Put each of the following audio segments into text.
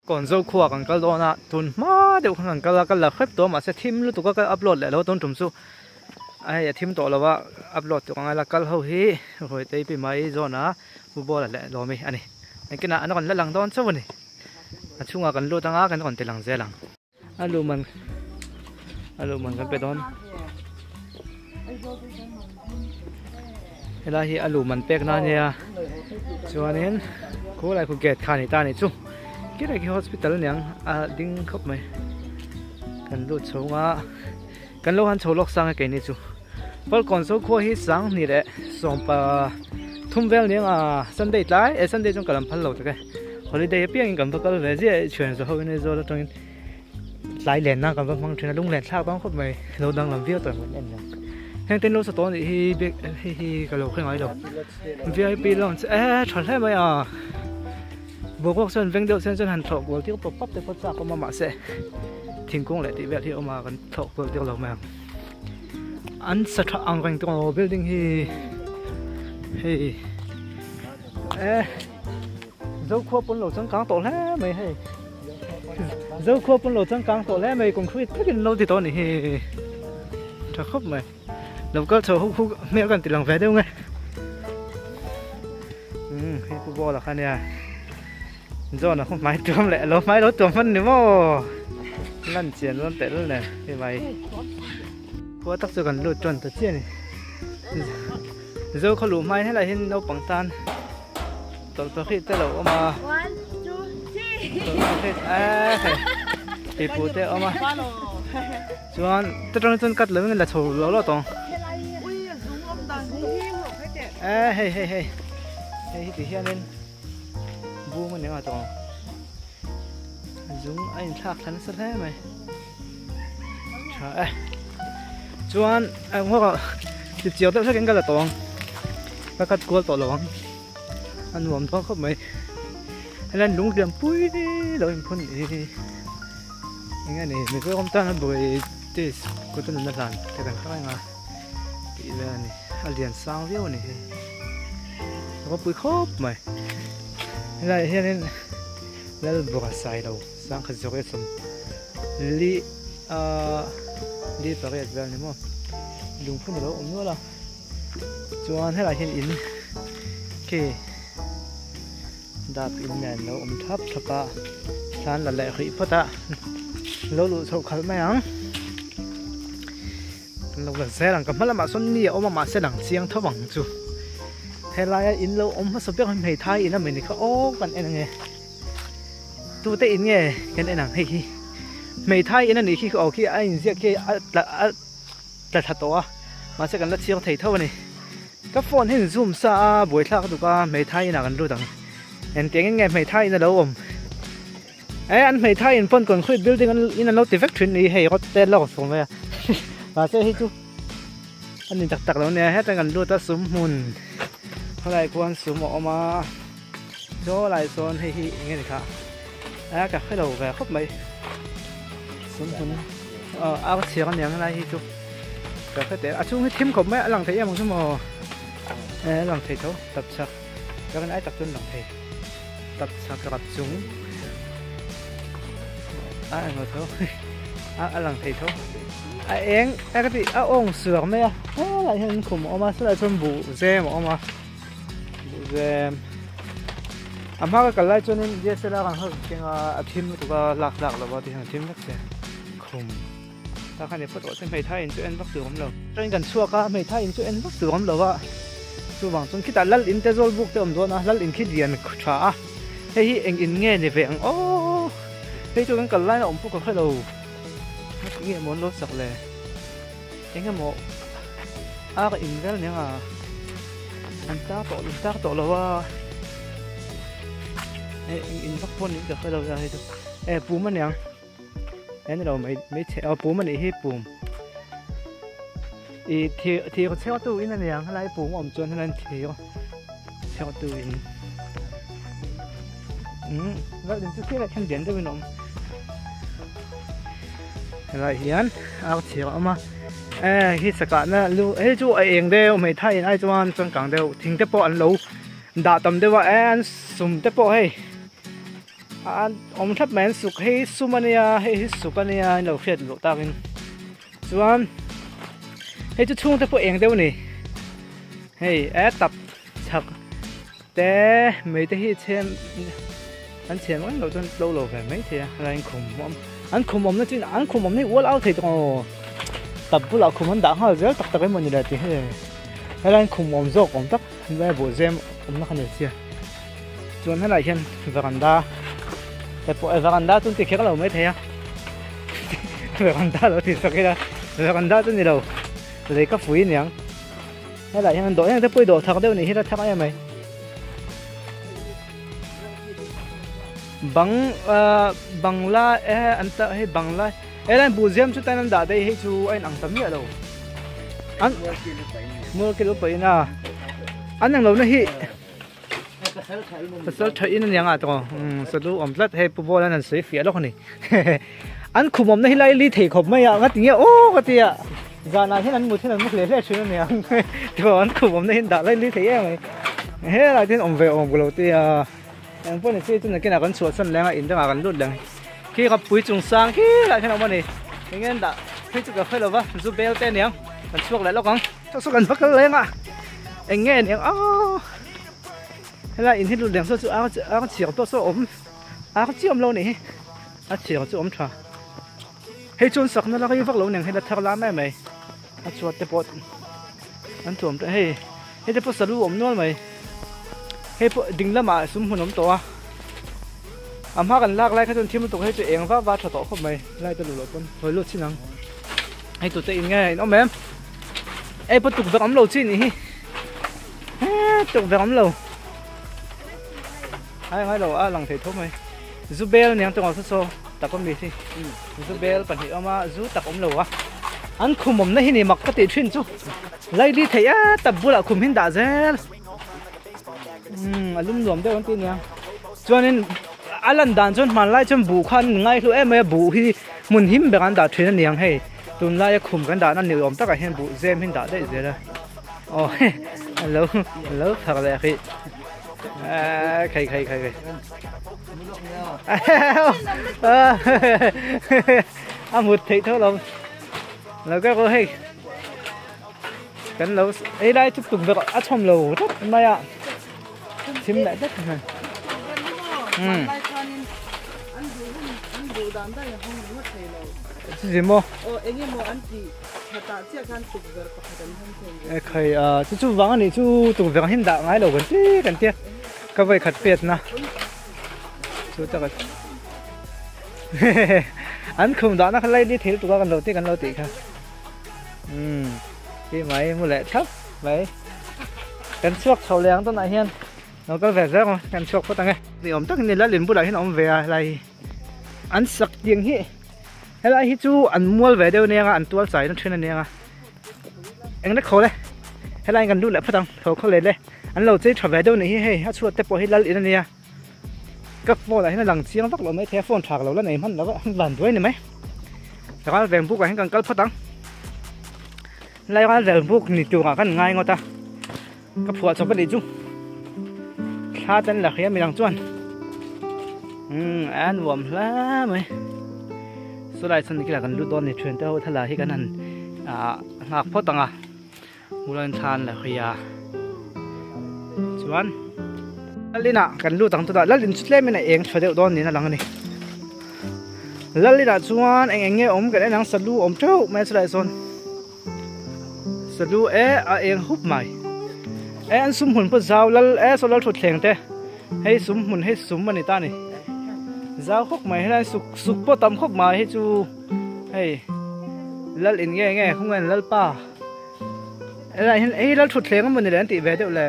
Kawnzo khua kan kal dawn a, tun hma deuh khan kan kal a, ka la hrep tawh a mahse thim lutuk a ka upload leh lo a tun tum chu hei a thim tawh lo a upload tur angai la kal ho hi Ruaitei pi mai zawn a football a leh lawm hi a ni engtin ah an rawn la lang dawn chauh a ni a chhungah kan lut anga kan rawn ti lang zel ang. A luman a luman kan pe dawn helai hi a luman pek na ania chuanin khulai khu gate kha ni ta ni chu khilai khi hospital aniang a ding khawp mai kan lut chho a kan lo han chho lawk sang a keini chu Falkawn Zokhua hi sanghnih leh sawmpa thum vel aniang a Sunday tlai eh Sunday chuan ka lam phal lo tak e holiday apiangin kan va kal ve ziah e thian zawh ho in Aizawl atangin tlai len nan kan va hmang thin a lunglen thlak dawn khawp mai lo danglam viau tawh ang en ang heng ten lo sa tawh anih hi bag hei hi ka lo hre ngai lo V_I_P lounge eh tha hle mai a boruak chuan veng deuh sen chuan han thlawh kual tir pawp pawp te pawh chak awm a mahse thingkung leh tih vel hi a awm a kan thlawh kual tir lo mai ang an sa tha ang reng tawh ang building hi hei eh Zokhua pawn lo changkang tawh hle mai hei Zokhua pawn lo changkang tawh hle mai concrete takin lo ti tawh a ni hi tha khawp mai lo kal chho ho khu hmel kan ti lang ve deuh nge um hei pu bawla kha nia John a khu hmai tuam leh lo hmai lo tuam hman ni maw lan chian dawn teh lul nen hei mai khua tak chu kan lut tan ta chiah a ni Zo khaw luh hmai helai hian naupang tan tawlhpahrit te lo awm a tawlhpahrit ehe pipu te awm a chuan ta tang chuan cut lovin la chho lo lo tawng e hei hei hei hei hi ti hianin bung a ni ang a tawng zung a inthlak thla nasa hle mai. Tha e. Chuan eng hawk ah ti chiang deuh hlekin ka la tawng. Ka cut kual tawh lo ang. A nuam dawn khawp mai. Helai lung lian pui lo in phun hi. Eng nge ni Mizoram tan a British kut a nunna hlan te kan hre reng a. Tih vel a ni. A lian sang viau a ni hei. Ropui khawp mai. Helai ah hianin Lalbura Sailo. Sangkhat zawk e sawm li ah li pariat vel ni maw lungphun alo awm nual a chuan helai hian in khi dap in nen lo awm thap thap a thlan la leh rih phawt a lo luh chhoh khalh mai ang kan lo la zel ang ka hma lamah sawn mi a awm a mahse lang chiang tho ang chu helaia in lo awm hmasa ber hi hmeithai in a mei ni kha aw kan en ange. Tute in nge kan en ang hei hi hmeithai in a nih khi aw khi a inziak khi a tla a tla thla tawh a mahse kan la chhiar thei tho a ni ka phone hi zoom sa a buaithlak a tuk a hmeithai inah kan lut ang engtiang in nge hmeithai in a lo awm eh an hmeithai in pawn concrete building an in an lo ti vek thin ni hei rawt te lawk fur mai a mahse hei chu a ni tak tak lo nia hetah kan lut a sum hmun khawlai khuan sum a awm a. Chaw lai sawn hei hi eng nge ni kha a ka hre lo ve khawp mai sum hmun a ka chhiar aniang helai hi chu ka hre teh a chhung hi thim khawp mai a lang thei em ang chu maw e a lang thei tho tap chak ka rin ai tak chuan lang thei tap chak rap chung a englo tho a a lang thei tho a eng a ka ti a awng suar mai a helai hian khum a awm a sawlai chuan buh zem a awm a. Zem a hma ka kal lai chuanin DSLR ang kha ka keng a a thim lutuk a lak tlak lo va tihian a thim vek che khum ta khan i photo te hmeithai in chu en vak tur awm lo train kan chhuak a hmeithai in chu en vak tur awm lo a chuvang chuan khitah lal in te zawl buk te awm dawn a lal in khi lian tha a hei hi eng in nge ni ve ang aw hei chu kan kal laina awm pawh ka hre lo nge maw an lo sak le. Eng emaw ar in vel nia an tar tawh an tar tawh lo a eh eng in vak pawh niin ka hre lo a hei chu eh pum aniang eh ni lo mai hmeichhe aw pum anih hi pum ih thir thir chher tu in aniang helai pum a awm chuan helai thir chher tu in umm vel din chu thil ah khian lian deuhin a awm. Helai hian ar chhir a awm a eh hi sakah na lu hei chu a eng deuh hmeithai in ai chuan changkang deuh thing te pawh an lo dah tam deuh a eh an sum te pawh hei A awm thlap mai an suk hei sum a nia hei hi suk a nia an lo hriat luh takin chuan hei chu chhungte pawh eng deuh a ni hei e tap chhak te mei te hi chhem an chhem reng loh chuan tlo lo ve mai thei a helai an khum awm an khum awmna chu an khum awmna hi ual au thei tawh aw tap bulah khum an dah nghal zel tak tak emaw ni le tih hi helai an khum awm zawk awm tak helai buh zem awmna kha ni sia. Chuan helai hian veranda te pawh e veranda chu an ti kher lo maithei a veranda lo ti sak ila veranda chu ni lo lei ka fui aniang helai hian an dawh em te pawh i dawh thak deuh nih hi la thak em mai bang ah bangla e an ta hei bangla helai buhziam chu tan an dah daih hei chu a inang ta miah lo an mualkil upa in a an ang lohna hi. Pasal tha in aniang a tawng salu awm tlat hei pu bawla an sawi fiah lawk a ni an khum awmna hi lai li thei khawp mai a nga tinge aw ka tia zanah hian an mut hian an mu hle hle thin aniang tawng an khum awmna hi an dah lai li thei em mai helai te hian awm ve awm ka lo tia eng pawh ni se chu nakinah kan chhuah san leng a in dangah kan lut leng khi ka pui chung sang khi lai hian a awm a ni enge an dah phei chu ka hre lo va zu bel te aniang kan chhuak leh lawk ang. Saw saw kan va kal leng a eng nge aniang aw helai in hi lut leng saw chu a a chhiar pawh saw awm a chi awm lo nih hi a chhiar chu awm tha hei chuan sakna la rei vak lo nen hei la thar la mai mai a chhuat te pawh an thuam tawh hei hei te pawh salu awm nual mai hei pawh ding lamah sum hmun awm tawh a a hma kan lak lai kha chuan thim lutuk hei chu eng vak vak tha tawh khawp mai lai te luh loh pawn hawi lut chin ang hei tute in nge in awm em. Ei pawh tukverh awm lo chi nih hi tukverh awm lo ai ngai lo a lang thei tho mai zu bel aniang tawng saw saw tak awm mi hi zu bel pahnih awm a zu tak awm lo a an khum awmna hi ni mak ka tih thin chu laili thei a tap bulah khum hin dah zel a lum nuam deuh an ti aniang chuanin a lan dan chuan hmanlai chuan buh kha an ngai hlu em mai a buh hi hmun him ber an dah thin aniang hei. Tunlaia khum kan dahna ni awm takah hian buh zem hi an dah daih zel a aw a lo a lo thar leh hrih aaa khai khai khai khai a mut theih tho lo lo ka rawh hei kan lo ei lai chu tukverh a chhawm lo tlat mai a thim leh tlat mai umm. Chu maw? Aw eng emaw an tih khatah chiah khan tukverh pakhat an hawng thei ang. E khai a chu chu vang a nih chu tukverh hi an dah ngai lo kan ti kan tia ka vawi khat pet na chu taka an khum dah na kha lai li thil tuk a kan lo ti kan lo tih kha umm ti mai mu leh thap mai kan chhuak chho leh ang tunah hian lo kal ve zel ang kan chhuak phawt ang e. Ni awm tak ni lalin bulah hian a awm ve a helai hi an sak tiang hi helai hi chu an mual ve deuh aniang a an tual chai na thin aniang a engna khawl e helai kan lut leh phawt ang tho khaw let e an lo chei tha ve deuh nih hi hei a chhuat te pawh hi lal in ania ka phone ah hian a lang chiang vak lo mai thei a phone thak lo la nei hman lo a van duai ni mai ral veng buk ah hian kan kal phawt ang helai ral veng buk ni tur ah kan ngai ngawt a. Ka phuah chawp a nih chu thla te an la hria midang chuan umm a nuam hle mai chulai chuan nikila kan lut dawn a ni thian te ho thla hi kan han ah nghak phawt ang a bulah thla an la hria chuan lal inah kan lut ang chutah lal in chu tlem in a eng tha deuh dawn niin a lang a ni lal inah chuan eng eng nge awm kan en ang salu awm teuh mai a chulai sawn. Salu e a eng hup mai e an sum hmun pawh zau lal e saw lal thutthleng te hei sum hmun hei sum a ni ta a ni zau khawp mai helai suk suk pawh tam khawp mai hei chu hei lal in nge nge khawnge an lalpa helai hian hei lal thutthleng emaw ni le an tih ve deuh le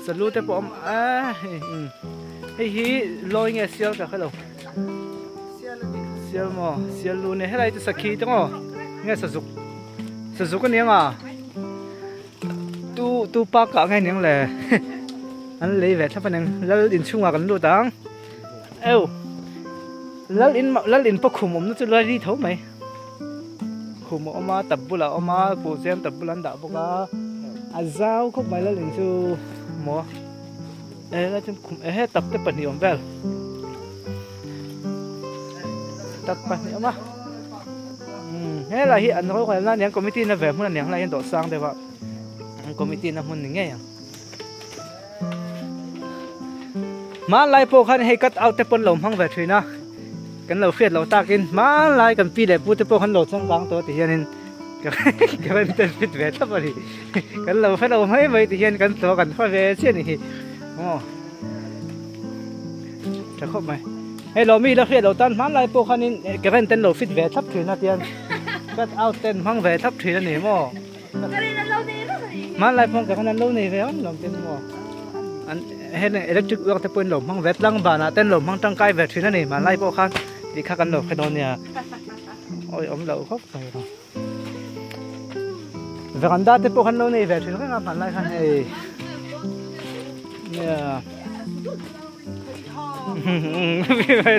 salu te pawh a awm a hei hei hi lawi nge sial ka hrelo. Sial maw sial lu nia helai chu sakhi te maw nge sazuk sazuk a niang a tu tu pa kah nge niang le an lei ve thlap a niang lal inchhungah kan lut ang eu lal in lal in pawh khum awmna chu lai ri tho mai khum a awm a tap bulah a awm a buhzem tap bulah an dah bawk a a zau khawp mai lal in chu maw e lai chuan khum ehe tap te pahnih awm vel. tak pahnih a awm a umm helai hi an rorelna aniang committee na ve hmun aniang helai hian dawhsang deuh a an committee na hmun ni ngei ang hmanlai pawh khan hei cut out te pawn lo hmang ve thin a kan lo hriat loh takin hmanlai kan pi leh pu te pawh khan lo changkang tawh ti hianin ka rawn tel fit ve thlap a ni kan lo hre lo mai mai ti hian kan thaw kan hre ve chiah a ni hi aw tha khawp mai hei lo mi la hriat loh tan hmanlai pawh khanin current ten lo fit ve thlap thin a tian cut out ten hmang ve thlap thin a ni maw. Hmanlai pawh kan an lo nei ve ang lo te maw an hen electric work te pawh in lo hmang ve tlang banah ten lo hmang tangkai ve thin a ni hmanlai pawh khan tih kha kan lo hre dawn nia awi awm loh khawp mai a veranda te pawh khan lo nei ve thin reng a hmanlai khan hei nia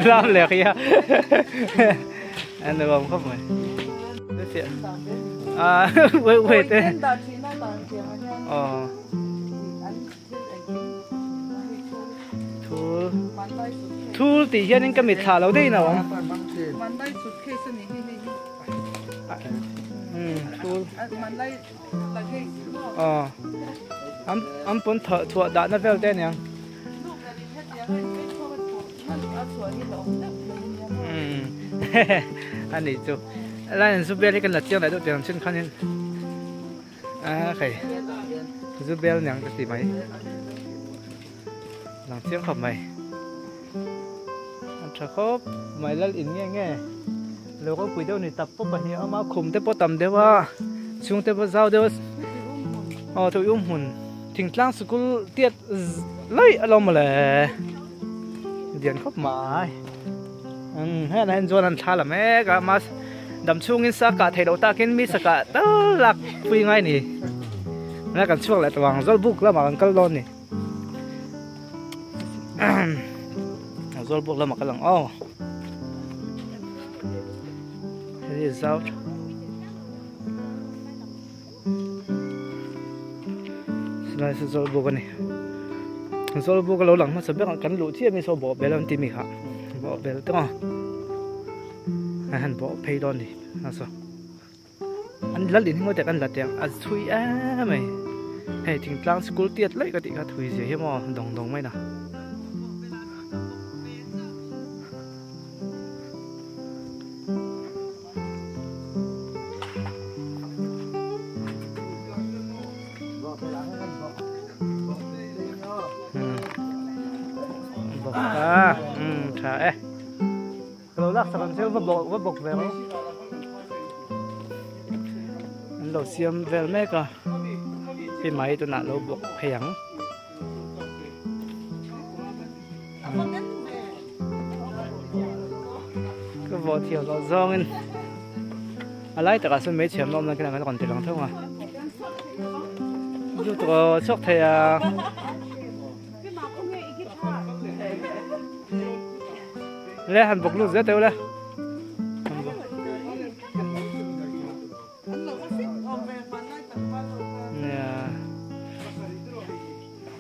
lam leh khi a an lo awm khawp mai. À, quê quê thế. Ờ. Thul. Thul tih hianin ka mit thlah lo daih no. Thul. Ờ. An an pawn thah thuah dahna vel te aniang. A nih chu lai an zu bel hi kan la chiang leh deuh tiang chin khanin a khai zu bel niang ka ti mai lang chiang khawp mai an tha khawp mai lal in nge nge lo ropui deuh ni tap pawh pahnih a awm a khum te pawh tam deuh a chhung te pawh zau deuh a aw tui um hmun thingtlang sikul tiat laih alawm mawle lian khawp mai umm helai hian chuan an thla la mek a mas dam chhungin sa kah theih loh takin mi sa kah tal lak pui ngai ni nge kan chhuak leh tawh ang zawlbuk lamah kan kal dawn ni zawlbuk lamah kal ang aw hei hi zau Silai chu zawlbuk a ni zawlbuk a lo lang hmasa ber a kan luh chiah mi saw bawh bel an ti mi kha bawh bel te maw a han bawh phei dawn ni a saw an lal in hi maw tek an la teh a chhui em mai hei thingtlang sikul tiat laih ka tih kha thui zia hi maw dawng dawng mai na. Tha e lo lak sak ang cheu va bawk va bawk ve rawh an lo siam vel mek a hei mai tunah lo bawk phei ang. Ka vawh thiam loh zawngin a lai takah sawn hmeichhe an awm na khian an rawn ti lang thung a chu tawh chhuak thei a le han bawk lut zel teh ula.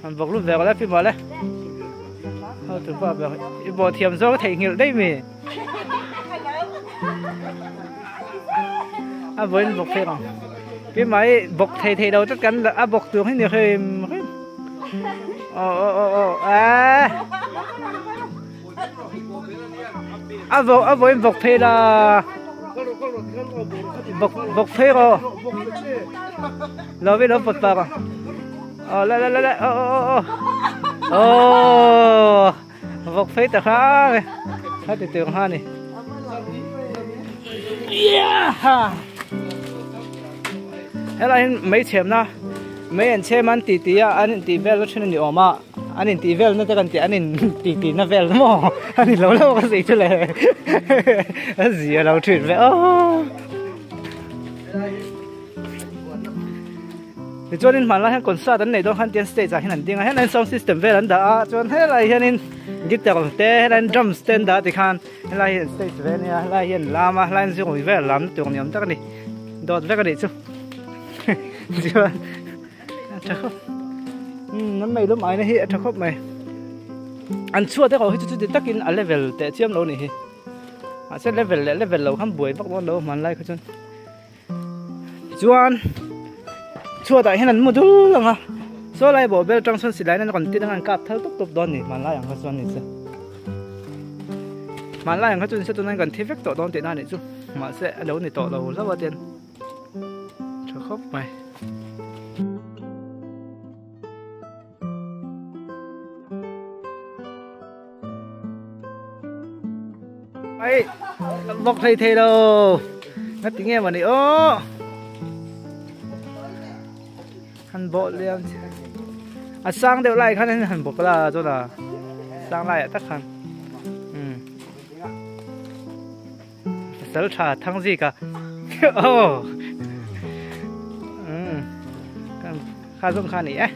An bawk lut ve la pi mawle. Ho tu pa ber i bo thiam zawk theih nghilh daih mi. A vawiin bawk thei ang. Pi mai bawk thei thei lo tlat kan a bawk tur hi ni hrim hrim. Aw aw aw aw eh. A vo a vawiin bawk phei la. Bawk bawk phei rawh. Lo vi lo pawt pak a. Aw la la la la aw aw aw. Aw bawk phei ta kha. Kha ti tur ha ni. Yeah! Helai hin mei chhem na mei an chhem an ti ti a an in tih vel na thin a ni awm a. An in tih vel na te kan tih an in tih tih na vel maw a ni lo lo ka sawi chu le a zia lo thin ve aw. Tichuanin hmanlai hian concert an nei dawn khan tian stage ah hian an ding a helai sound system vel an dah a chuan helai hianin guitar te helai drums te an dah tikhan helai hian stage ve ania helai hian lam a helai hian zirui vel lam na tur ni awm tak a ni dawt vek a nih chu chuan. A tha khawp umm an meilum aina hi a tha khawp mai an chhuat erawh hi chu chuti takin a level teh chiam lo a nih hi Mahse level leh level lo khan buai vak dawn lo hmanlai kha chuan. Chuan chhuatah hian an mu dul ang a, saw lai bawh bel tang sawn silai nan rawn tin anga an kap thal tawp tawp dawn ni hmanlai ang kha chuan ni se. Hmanlai ang kha chuan se tunan kan thi vek tawh dawn tihna a nih chu mahse a lo ni tawh lo hlauh a tian tha khawp mai. Ai bawk thei thei lo nga ti nge mani aw han bawh liam a sang deuh lai khan han bawk la chuan a sang lai ah tak khan um pasal tha thang zika aw um kan kha zawng kha ni e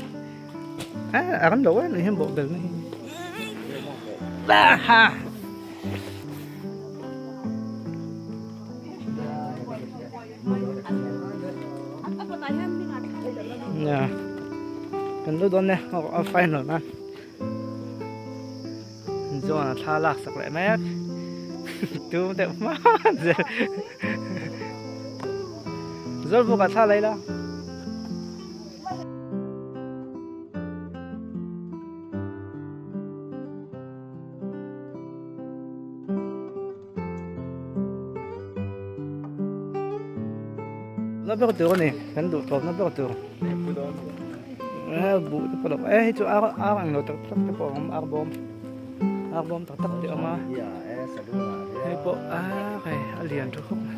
a ram lo a ni hian bawh bel na hi ha ya kan lu dawn ne a final na John a thla lak sak leh mek tum deuh hma zel Zawlbuk a thla lei la. Na ber tur ani kan duh tawp na ber tur eh buh te pawh lo eh hei chu ar ar ang lo tak tak te pawh a awm ar bawm ar bawm tak tak te a awm a hei pawh ah hei a lian tha khawp mai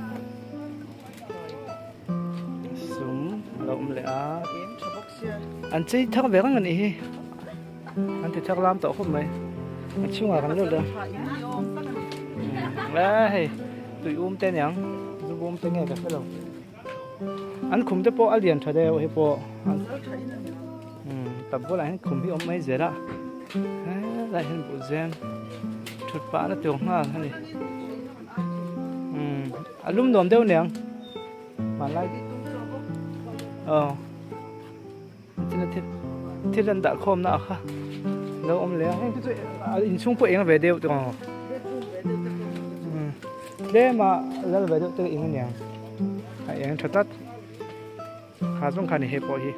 sum a lo awm leh a an chei thar ve reng a nih hi an ti thar lam tawh khawp mai a chhungah kan lut a eh hei tui um te aniang zu bawm te nge ka hre lo an khum te pawh a lian tha deuh hei pawh tap bulah hian khum hi awm mai zel a helai hian buh zem thut pah na tur nghal a ni a lum nuam deuh aniang hmanlai aw China thil thil an dah khawm na a kha lo awm leh a heng te chu a inchhung pawh eng ve deuh tawh ang tlem a lal ve deuh te eng aniang a eng tha tlat kha zawng kha ni hei pawh hi.